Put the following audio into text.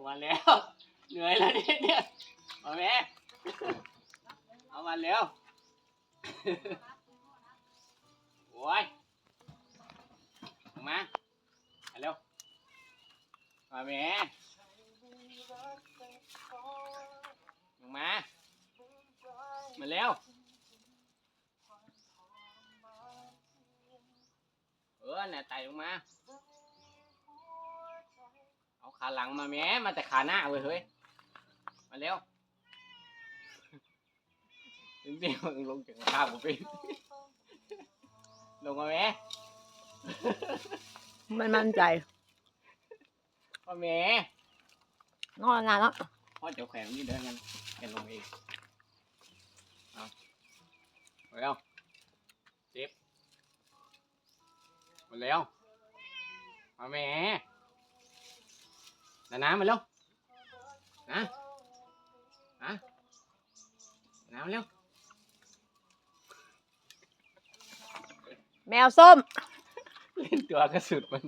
ມາແລ້ວ ເໝື່ອຍແລ້ວນີ້ ເອົາແມ່ ເອົາມາແລ້ວ ໂອ້ຍ ອອກມາ ມາແລ້ວ ມາແມ່ ອອກມາ ມາແລ້ວ ເອີ ແນະ ໄຕ່ລົງມາ ເອົາຂາຫຼັງມາແມ້ ມາແຕ່ຂາໜ້າເວີຍ ເຮີ້ຍ ມາແລ້ວ ເປັນເບວ ລົງຈາກຂາບໍ່ເປັນ ລົງມາແມ້ ມັນໝັ້ນໃຈ ມາແມ້ ນອນນານເນາະ ພໍເຈົ້າແຂວງນີ້ເດີ ແມ່ນ ແມ່ນລົງເອງ ເອົາ ມາແລ້ວ ເຈັບ ມາແລ້ວ ມາແມ້ ນານາ ມາແລ້ວ ນາ ນາ ມາແລ້ວ ແມວສົ້ມ ຫຼິ້ນຕົວກະສຸດມັນ